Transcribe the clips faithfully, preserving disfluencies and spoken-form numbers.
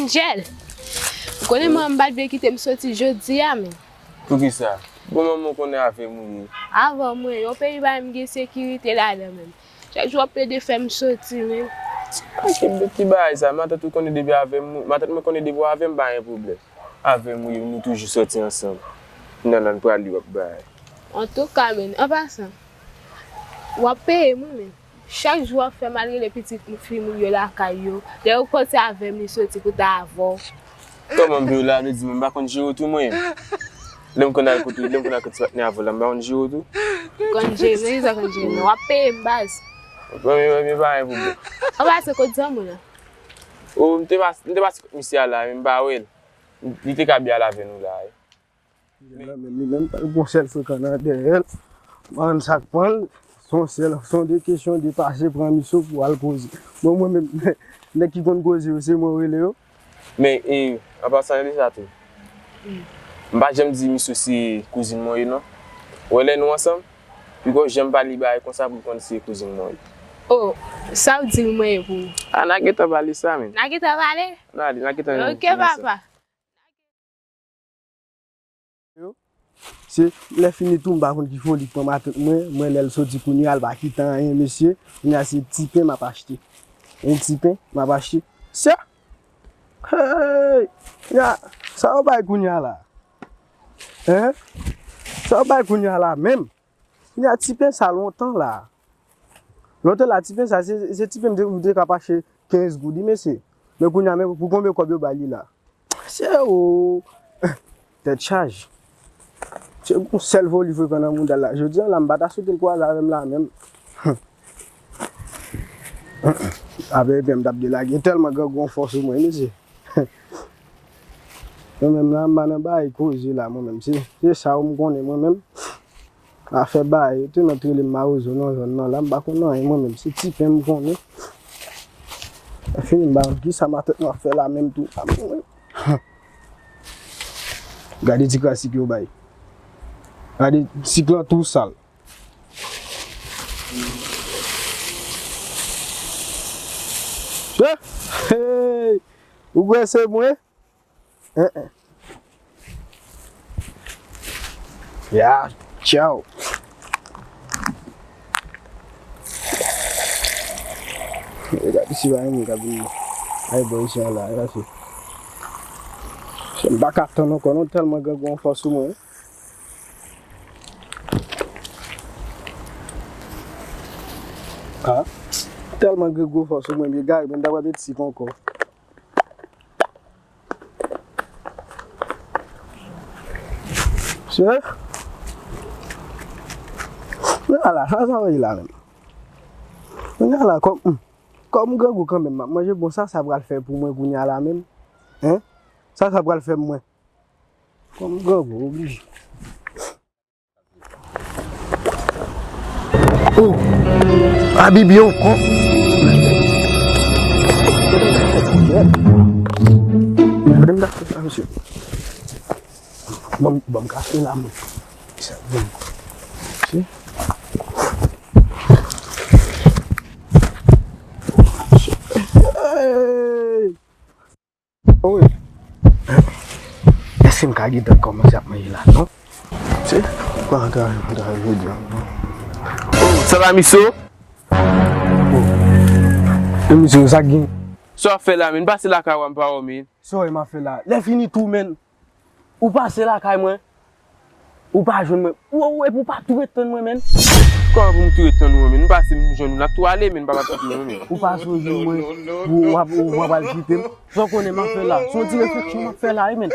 Angel, ou konnen manman m pa t vle kite m soti jodi a, men. Poukisa? Bon, manman w konnen avè m ou ye. Avè w mwen, yon peyi pa menm gen sekirite ladan menm. Chak jou w ap plede fè m soti, men. Ki, ki bagay sa? Matant ou konnen depi avè m, matant mwen konnen depi w avè m, pa gen pwoblèm. Avè m ou ye, nou toujou soti ansanm. Nan, nan, pral li w ap bay. Antouka, men, an pasan, w ap peye mwen, men. Chak jou w ap fè m al rele pitit fi moun yo lakay yo. Lè yo koze avè m, li soti pou ta avè w. Kòman m vle w la, vle di mwen m pa konn jere w tou mwen? Lè m konn al kote, lè m konn al kote ti patnè avè w la, m pa konn jere w tou? Konn jere, men sa konn jere, men w ap peye m baz. Bon, men, men, men pa gen pwoblèm. An pasan, kot zanmi w lan? O, m te pase, m te pase kot misye a la, men m pa wè l. Li te ka byen al avè nou la, wi. Li la menm, li menm, pa gon sèl frekan nan dèyè l. M pa konn sa k pran l. Se yon sèl, se yon de kesyon de pase pran miso pou al koze. Bon, mwen menm, nèg ki konn koze yo, se mwen rele yo. Men, e, an pasan de sa tou, m pa janm di misye se kouzin mwen ye, non. Ou wè lè nou ansanm, piko janm pale bagay konsa pou l konn se kouzin mwen ye. O, sa w di l mwen ye pou ou? A, n a gentan pale sa, men. N a gentan pale? N a, n a gentan pale sa. Ok, papa. Yo. Se lè fini tou, m pa konn ki foli k pran matant mwen. Mwen, lè l soti kounye a, l pa kite anyen, mesye. Kounye a, se ti pen m ap achte. Yon ti pen m ap achte. Sè! Hey! Kounye a, sa yo bay kounye a la? Hein? Sa yo bay kounye a la menm? Kounye a ti pen sa lontan la. Lontan la, ti pen sa, se, se ti pen m te, m te ka achte kenz goud, wi, mesye. Men kounye a, men pou konbyen kòb yo ba li la? Se o, tèt chaje. Se yon sèl foli frekan nan mouda l la. Jodi a la, m pa ta swete l kwaze avè m la menm. Avè epi m t ap delage. Tèlman grangou an fòs sou mwen, mesye. Mwen menm la, m pa nan bagay koze la, mwen menm. Se, se sa yo m konnen, mwen menm. Afè bagay, yo te mèt rele m mawozo nan zòn nan la, m pa konn anyen, mwen menm. Se ti pen m konnen. Lè fini, m pa konn kisa matant mwen ap fè la menm tou. Gade ti klasik yo bay. Gade, sik lan tou sal. Hey! Hey! Ou kwè se mwen? Hein, hein. Ya, tchaw. Gade si pa yon moun k ap vin. Ay, bò, isi a la, gade. Se m pa ka tann ankò, non, tèlman grangou an fòs sou mwen. Ah, tèlman grangou fò sou mwen, byen gari, mwen ta pral met sik ankò. Se? Ala, sa, sa, sa ye la menm. Kounye a la, kòm, hmm, kòm grangou kanmenm, m ap manje, bon, sa, sa pral fè pou mwen kounye a la menm. Hein? Sa, sa pral fè mwen. Kòm grangou, oblije. Oh! Abibi ankò. Gade m ta fè sa, mesye. Ban m, ban m kafe la, mwen. Sa bon. Si. Hey! Wi. Èske m ka gentan kòmanse ap manje la, non? Se, pa antre, antre jodi a, non. Oh, sa va, Miso? Oh. E Miso, sa k gen? Sa w ap fè la, men? Pase lakay ou a, m pa wè w, men. Sa w wè m ap fè la? Lè fini tou, men. Ou pase lakay mwen. Ou pa jwenn mwen. Ou, ou, epi ou pa tou ret tann mwen, menn. Kòman pou m tou ret tann ou, menn? M pase, m jwenn ou, n ap tou ale, menn, m pa p ap kite w, menn. Ou pase, ou jwenn mwen, ou, w ap, ou, w ap al kite m. Sa w konnen m ap fè la? Se yon ti refleksyon m ap fè la, wi, menn.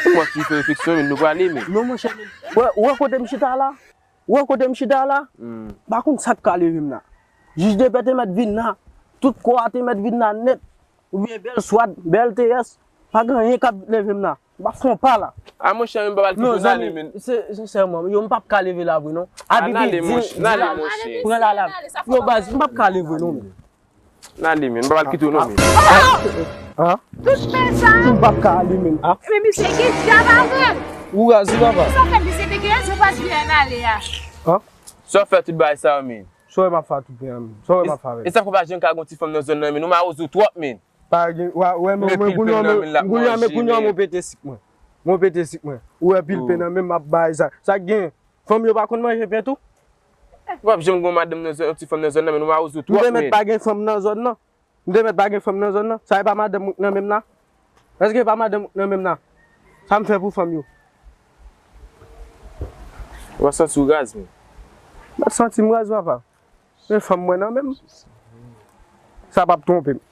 Kòman ti refleksyon, menn? Nou prale, menn. Non, monchè, menn. Ou wè, ou wè kote m chita la? Ou wè kote m chita la? Hmm. M pa konn sa k ka leve m la. Jij de pè te mèt vin la. Tout kò a te mèt vin la nèt. Oubyen bèl swad, bèl T S. Pa gen anyen k ap leve m la. M ap fè yon pa la. A, monchè, men m pa pral kite w n ale, men. Non, zanmi, se, sensèman, yo, m p ap ka leve la vre, non. Abibi, n ale, monchè, n ale, monchè. Pran la, la. Yo, baz, m p ap ka leve, non, men. N ale, men. M pa pral kite w, non, men. Ah! Tout fè sa. M p ap ka ale, men. Ah. Men misye gen dyab avè l. Ou razi, papa. Sa fè misye te gen rezon pa t vle n ale a. Ah. Sa w fè tout bagay sa yo, men. Sa w wè m ap fè a tout, men. Sa w wè m ap fè avè l. E sa fè w pa janm ka gon ti fanm nan zòn nan, men. Ou mawozo twòp, men. Pa gen, wa, wè, men mwen kounye a, men kounye a, men kounye a, mwen pete sik mwen. Mwen pete sik mwen. Ou wè pil pen nan men m ap bay sa. Sa k gen? Fanm yo pa konn manje pen tou? Ou p ap janm gon madanm nan zòn, yon ti fanm nan zòn nan, men nou mawozo twòp. M te mèt pa gen fanm nan zòn nan. M te mèt pa gen fanm nan zòn nan. Sa e pa madanm nan menm la? Èske e pa madanm nan menm la? Sa m fè pou fanm yo? Ou pa santi w raz, men? M ap santi m raz, papa. Men fanm mwen nan menm. Sa p ap twonpe m.